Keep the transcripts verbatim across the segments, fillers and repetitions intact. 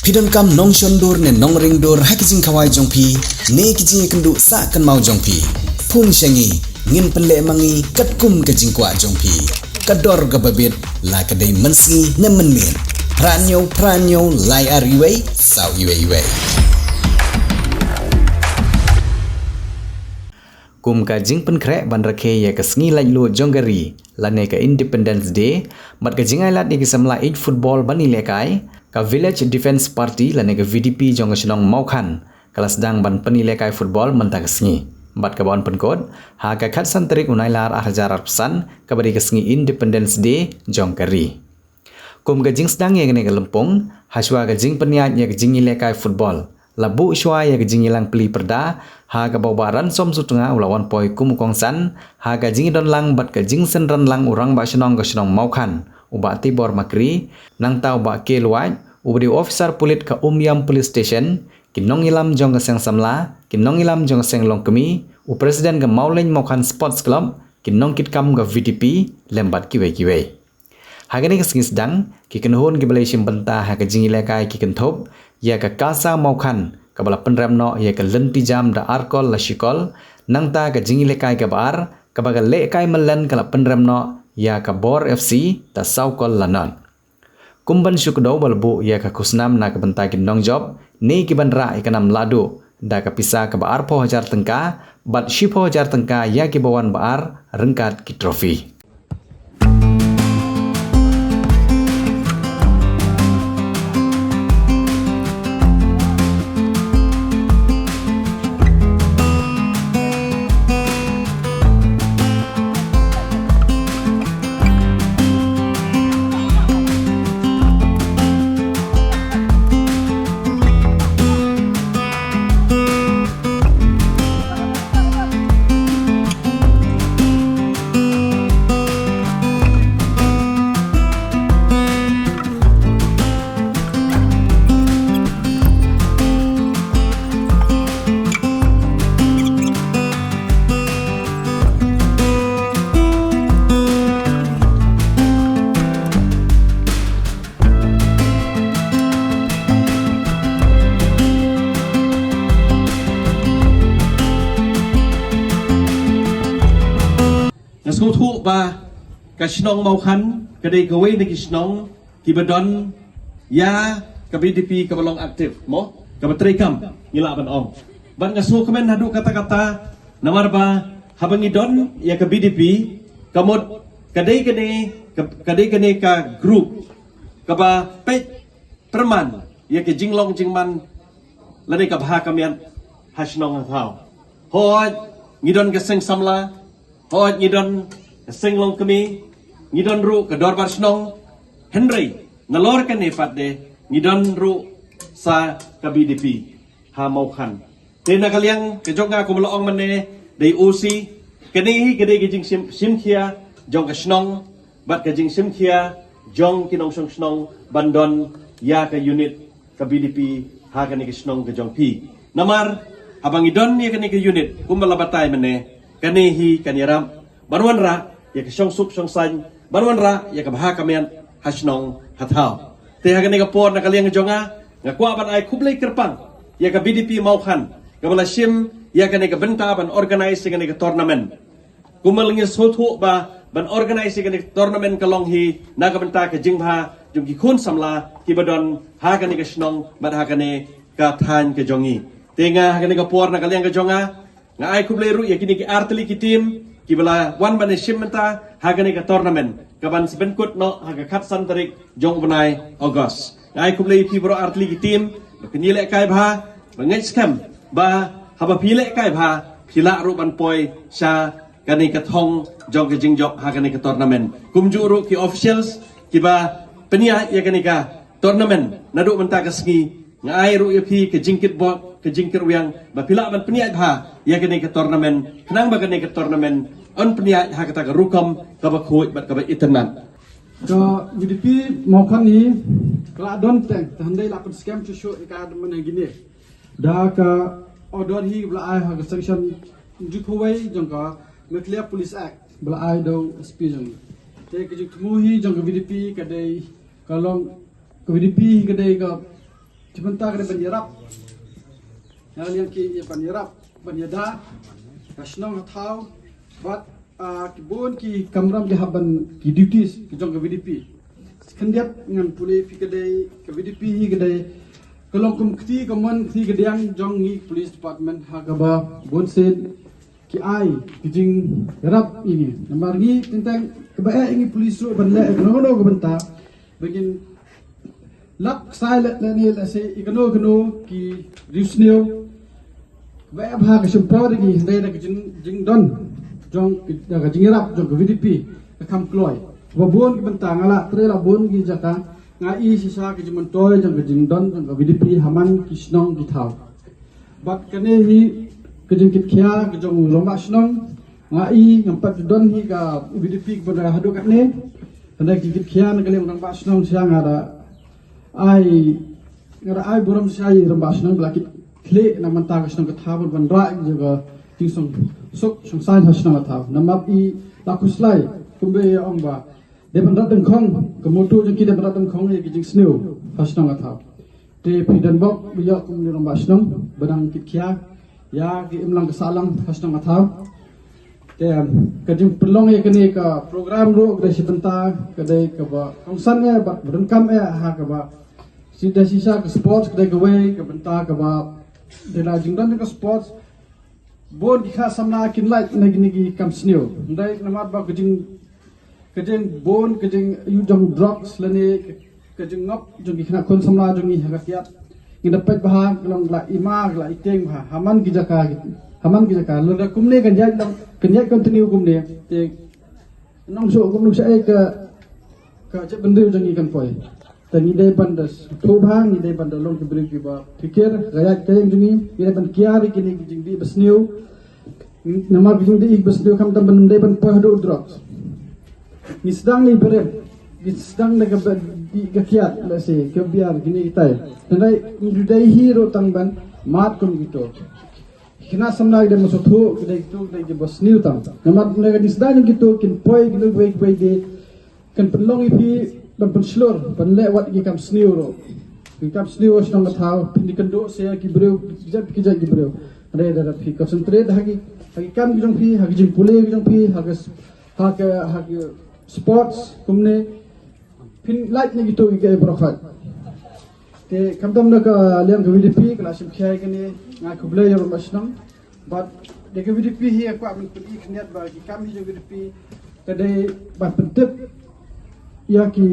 Phi donkam nongshon dur ne nongring dur ha ki jingkhawai jong phi ne ki jingïakynduh sah kynmaw jong phi? Phone sha ngi, ngin pynleh ma ngi katkum ka jingkwah jong phi. Ka dor kaba bit, la ka dei mynsngi ne mynmiet. Phra hynñiew phra hynñiew lai ar wei saw wei wei. Kum ka jingpynkhreh ban rakhe ïa ka sngi laitluid jong ka ri lane ka Independence Day bad ka jingailad ïa ki samla ïeit football ban ïalehkai, ka Village Defence Party lane ka V D P jong ka shnong Mawkhan ka la sdang ban pynïalehkai football mynta ka sngi. Bad kaba yn pynkut ha ka khatsan tarik u Nailar ar hajar arphew san, kaba dei ka sngi Independence Day jong ka ri. Kum ka jingsdang ïa kane ka lympung, hashwa ka jingpynïaid ïa ka jingïalehkai football, la buh shwa ïa ka jingïalang plie pyrda ha kaba u Bah Ransom Sutnga u la wan poi kum u kongsan ha ka jingïadon lang bad ka jingsynran lang u Rangbah Shnong ka shnong Mawkhan, u Bah Tibor Makri, nangta u Bah K. Luaid, uba dei u officer pulit ka Umiam Police Station, ki nongïalam jong ka seng samla, ki nongïalam jong ka seng longkmie, u president ka Mawleng Mawkhan Sports Club, ki nongkitkam ka V D P, lem bad kiwei kiwei. Ha kane ka sngi sdang, ki kynhun kiba la shim bynta ha ka jingïalehkai ki kynthup ïa ka KASA Mawkhan, kaba la pynrem noh ïa ka lynti jam da ar kol la shi kol, nangta ka jingïalehkai kaba ar, kaba ka lehkai myllen ka la pynrem noh ïa ka Bor F C da saw kol la nod. Kum ban shu kdew ba la buh ïa ka khusnam na ka bynta ki nongjop ne ki ban rah ïa ka nam lahduh da ka pisa kaba arphew hajar tyngka bad shiphew hajar tyngka ïa kiba wan ba ar ryngkat ki trophy. Nga sngewthuh ba ka shnong Mawkhan ka dei kawei na ki shnong kiba don ïa ka V D P kaba long active mo, kaba treikam ngi lah ban ong. Bad nga sngewkmen haduh katta katta namar ba haba ngi don ïa ka V D P ka mut ka dei kane ka, ka dei kane ka group kaba peit pyrman ïa ka jinglong jingman lane ka bha ka miat ha shnong ha thaw. Hooid ngi don ka seng samla, hooid ngi don ka seng longkmie, ngi don ruh ka dorbar shnong, hynrei nalor kane pat de ngi don ruh sa ka V D P ha Mawkhan. Te na ka liang ka jong nga kum la ong mynne da i O C, kane hi ka dei ka jingshim, shimkhia jong ka shnong bad ka jingshimkhia jong ki nongshong shnong ban don ïa ka unit ka V D P ha kane ka shnong ka jong phi. Namar haba ngi don ïa kane ka unit kumba la batai mynne, kane hi kan ïarap ban wanrah ïa ka shongsuk shongsaiñ, ban wanrah ïa ka bha ka miat ha shnong ha thaw. Te ha kane ka por na ka liang jong nga, nga kwah ban ai khublei kyrpang ïa ka V D P Mawkhan kaba la shim ïa kane ka bynta ban organise ïa kane ka tournament. Kumba la ngi sngewthuh ba ban organise ïa kane ka tournament ka long hi na ka bynta ka jingbha jong ki khun samla kiba don ha kane ka shnong bad ha kane ka thaiñ ka jong ngi. Te nga ha kane ka por na ka liang ka jong nga, nga ai khublei ruh ïa kine ki artylli ki team kiba la wan ban ïashim bynta ha kane ka tournament kaban sa pynkut noh ha ka khatsan tarik jong u bnai August. Nga ai khublei ïa phi baroh artylli ki team ba phin ïalehkai bha, ba ngeit skhem ba haba phi ïalehkai bha phi lah ruh ban poi sha kane ka thong jong ka jingjop ha kane ka tournament. Kumjuh ruh ki officials kiba pynïaid ïa kane ka tournament naduh mynta ka sngi, nga ai ruh ïa phi ka jingkitbok ka jingkyrwiang ba phi lah ban pynïaid bha ïa kane ka tournament, khnang ba kane ka tournament yn pynïaid ha kata ka rukom kaba khuid bad kaba itynnad. Ka V D P Mawkhan hi ka la don teng, te hynrei la pynskhem shuh shuh ïa ka mynta ha kine da ka order hi ba la ai ha ka section hynñiewphew wei jong ka Meghalaya Police Act ba la ai da u S P jong ngi. Te ka jingthmu hi jong ka V D P ka dei ka long, ka V D P hi ka dei ka Ki bynta ka dei ban ïarap. Ïa liang ki ïa ban ïarap ban ïada ka shnong ka thaw. Bad ah, ki bun ki kamram ki hap ban ki duties ki jong ka V D P. Khyndiat ngan pule phi ka dei ka V D P hi ka dei ka long kum kti ka mon kti ka diang jong ngi police department ha kaba bun sien ki ai ki jingïarap ïa ngi. Namar ngi teng teng kaba eh ïa ngi police ruh ban leh kano kano ka bynta ba ngin lap ksai leh leh ne leh se ïa kano kano ki riewsniew ba eh bha ka shim por ïa ngi hynrei da ka jing jingdon jong da ka jingïarap jong ka V D P ka kham kloi. Ba bun ki bynta nga la trei la bun ki jaka nga i shisha ka jingmyntoi jong ka jingdon jong ka V D P ha man ki shnong ki thaw. Bad kane hi ka jingkitkhia ka jong u rangbah shnong nga i ngam pat ju don hi ka V D P ka ban da haduh katne. Kane ka jingkitkhia na ka liang rangbah shnong sha nga da ai nga da ai burom sha i rangbah shnong ba la kit khlieh na mynta ka shnong ka thaw ban rah ïa ka jingsuk suk suk saiñ ha shnong ka thaw. Namar i la khuslai kumba ïa ong ba dei ban rat dyngkhong ka motto jong ki dei ban rat dyngkhong ïa ki jingsniew ha shnong ka thaw. Te phi don bok ba ïoh kum u rangbah shnong ba dang kit khia ïa ki imlang ka sahlang ha shnong ka thaw. Te ka jingpynlong ïa kane ka program ruh ka dei shi bynta ka dei kaba kongsan eh bad ba donkam eh ha kaba shisha shisha ka sports ka dei kawei ka bynta kaba dei la jingdon ka sports. Bun ki khynnah samla kin lait na kine ki kam sniew. Hynrei namar ba ka jing ka jing bun ka jing ïa jong drugs lane ka jing ngop jong ki khynnah khun samla jong ngi ha ka kiad. Ngi da peit bha ka long la i ma la i tieng bha ha man ki jaka ha man ki jaka lada kumne kan ïaid long kan ïaid continue kumne te nong shu kumne shu ai ka ka jait bynriew jong ngi kan poi. Te ngi dei ban da sngewthuh bha ngi dei ban da long ki briew kiba phikir ka ïaid ka ïeng jong ngi ngi dei ban kiar ïa kine ki jingdih ba sniew. Namar ki jingdih ba sniew khamtam ban dei ban poi haduh drugs. Ngi sdang ngi bret ngi sdang da ka ba dih ka kiad la se ka biar kine ki tai. Hynrei ngi dei hi ruh tang ban mad kum kito. Khynnah samla ki dei ban sngewthuh ki dei kito ki dei kiba sniew tam. Namar na ka ngi sdang ngi kito kin poi kino kiwei kiwei de Kan pynlong ïa phi ban pynshlur ban leh wat ki kam sniew ruh. Ki kam sniew shnong ka thaw phin ïa kynduh se ki briew ki jait ki jait ki briew. Hynrei lada phi concentrate ha ki ha ki kam ki jong phi ha ki jingpule ki jong phi ha ka ha ka ha ka sports kumne phin lait na kito ki ka baroh khat. Te khamtam na ka liang ka V D P ka la shim khia ïa kane nga khublei ïa u rangbah shnong. Bad da ka V D P hi ka kwah ban pyni khyndiat ba ki kam hi jong ka V D P ka dei ban pyntip ïa ki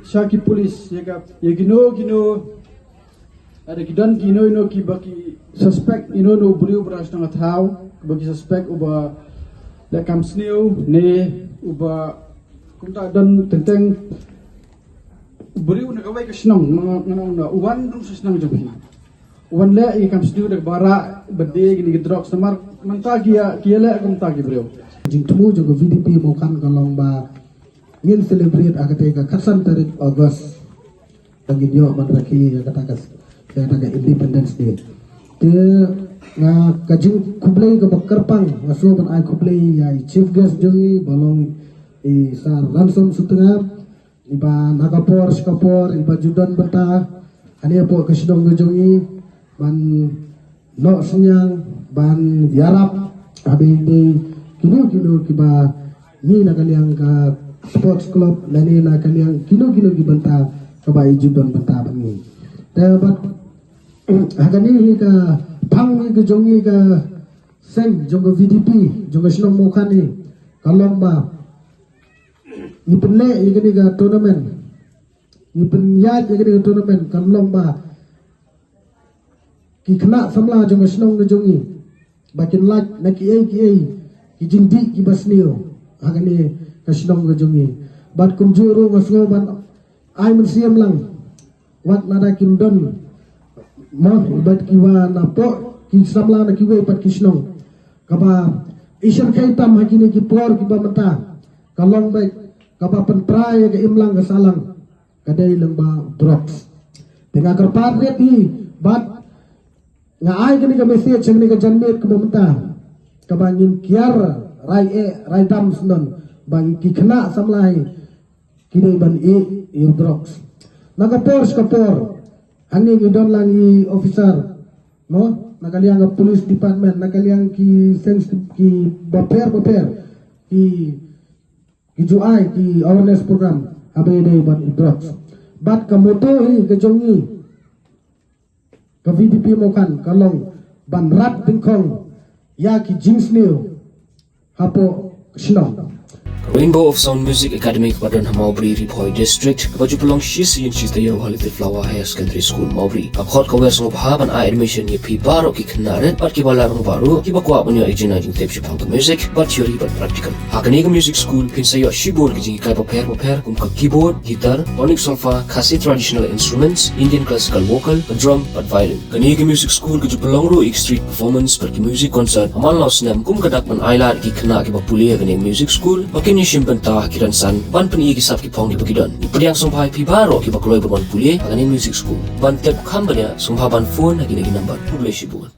sha ki police ïa ka ïa kino kino ada ki don kino kino ki ba ki suspect ino no briew ba shnong thaw ba ki suspect uba leh kam sniew ne uba kumta don teng teng briew na kawei ka shnong nga nga ong na u wan rung sa shnong jong phi. U wan leh ïa kam sniew da ka ba rah ba dei kine ki drugs namar mynta ki ïa ki ïa leh kumta ki briew. Jingthmu jong ka V D P Mawkhan ka long ba ngin celebrate ha kata ka khatsan tarik August. Ba ngin ïoh ban rakhe ïa kata ka ïa kata ka Independence Day. Te nga ka jingkhublei ka ba kyrpang nga sngewbha ban ai khublei ïa i chief guest jong ngi ba long i Sir Ransom Sutnga. Iba na ka por sha ka por iba ju don bynta hangne hapoh ka shnong ka jong ngi ban noh synñiang ban ïarap ha ba ïadei kino kino kiba ngi na ka liang ka sports club lane na ka liang kino kino ki bynta kaba i ju don bynta bad ngi. Te bad ha kane hi ka phang ngi ka jong ngi ka seng jong ka V D P jong ka shnong Mawkhan hi ka long ba ngi pynleh ïa kane ka tournament. Ngi pynïaid ïa kane ka tournament kan long ba ki khynnah samla jong ka shnong ka jong ngi ba kin lait na kiei kiei ki jingdih kiba sniew ha kane ka shnong ka jong ngi. Bad kumjuh ruh nga sngew ban ai mynsiem lang wat lada kim don mo bad kiba na pok ki samla na kiwei pat ki shnong kaba i shyrkhei tam ha kine ki por kiba mynta ka long ba kaba pyntrai ïa ka imlang ka sahlang. Ka dei lyngba drugs. Te nga kyrpad rit hi bad nga ai kane ka message kane ka janmiet kaba mynta kaba ngin kiar rai eh rai dam snon ba ki khynnah samla hi ki dei ban ïeh ïa drugs. Na ka por sha ka por Hangne ngi don lang i officer, no, na ka liang ka police department, na ka liang ki seng ki bapher bapher, ki ki ju ai ki awareness program haba ïadei bad i drugs. Bad ka motto hi ka jong ngi ka VDP Mawkhan ka long ban rat dyngkhong ïa ki jingsniew hapoh shnong. Rainbow of Sound Music Academy kaba don ha Mawbri, Ri Bhoi District, kaba ju pynlong shi sien shi taïew ha Little Flower Higher Secondary School, Mawbri, ka khot ka wer sngewbha ban ai admission ïa phi baroh ki khynnah rit bad kiba larong baroh kiba kwah ban ïoh ïa jingtip shaphang ka music, bad theory bad practical. Ha kane ka music school phin sa ïoh shibun ki jinghikai bapher bapher kum ka keyboard, guitar, tonic solfa, Khasi traditional instruments, Indian classical vocal, ka drum bad violin. Kane ka music school ka ju pynlong ruh ïa ki street performance bad ki music concert ha man la u snem kum ka dak ban ailad ïa ki khynnah kiba pule ha kane ka music school ba kin ïashim bynta ha ki rynsan ban pyni ïa ki sap ki phong kiba ki don. Ngi pdiang sngewbha ïa phi baroh kiba kloi ban wan pule ha kane ka music school. Ban tip kham bniah sngewbha ban phone ha kine ki number. Khublei shibun.